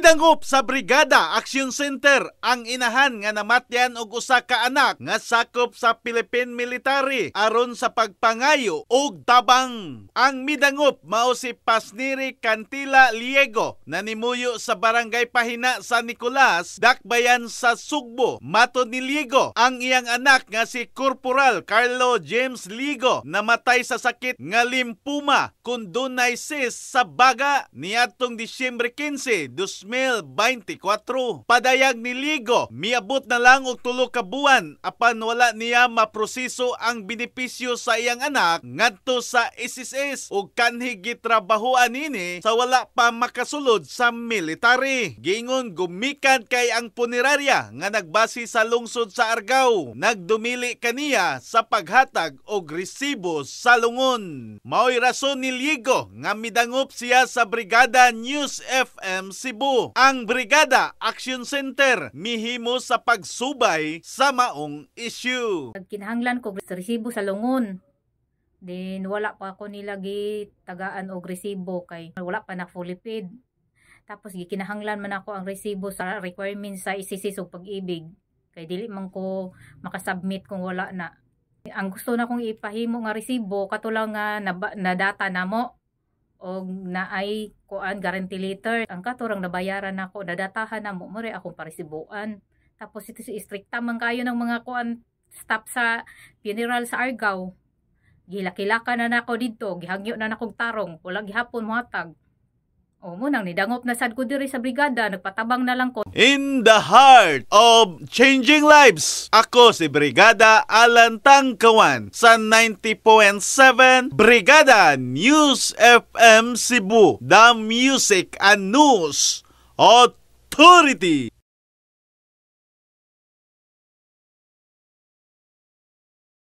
Midangop sa Brigada Action Center ang inahan nga namatyan og usa ka anak nga sakop sa Philippine Military aron sa pagpangayo og tabang. Ang midangop mao si Pasniri Cantila Liego na nimuyo sa Barangay Pahina, San Nicolas, Dakbayan sa Sugbo. Matod ni Liego, ang iyang anak nga si Corporal Carlo James Ligo namatay sa sakit nga lymphoma kun dunay cyst sa baga niadtong Disyembre 15, 2024. Padayag ni Ligo, miabot na lang og 3 ka buwan apan wala niya maproseso ang benepisyo sa iyang anak ngadto sa SSS ug kanhi gitrabahoan nini sa wala pa makasulod sa military. Giingon gumikan kay ang punerarya nga nagbase sa lungsod sa Argao. Nagdumili kaniya sa paghatag og resibo sa lungon. Mao'y rason ni Ligo nga midangop siya sa Brigada News FM Cebu. Ang Brigada Action Center mihimo sa pagsubay sa maong issue. Kinahanglan ko sa resibo sa lungon. Then wala pa ako nila gitagaan og resibo kay wala pa na fully paid. Tapos gikinahanglan man ako ang resibo sa requirements sa SSS ug Pag-IBIG. Kay dili man ko makasubmit kung wala na. Ang gusto na kong ipahimo nga resibo kato lang nga na, na data namo og naay kuan, guarantee letter. Ang kato rang nabayaran nako, nadatahan namo mo akong paresibuan. Tapos ito si strikta man kayo ng mga kuan, staff sa funeral sa Argao. Gilakilaka na nako didto, gihangyo na nakog tarong, wala gihapon mohatag. O mo nang nidangop na sad ko diri sa brigada, nagpatabang na lang ko. In the heart of changing lives, ako si Brigada Alan Tangkawan sa 90.7 Brigada News FM Cebu, the Music and News Authority.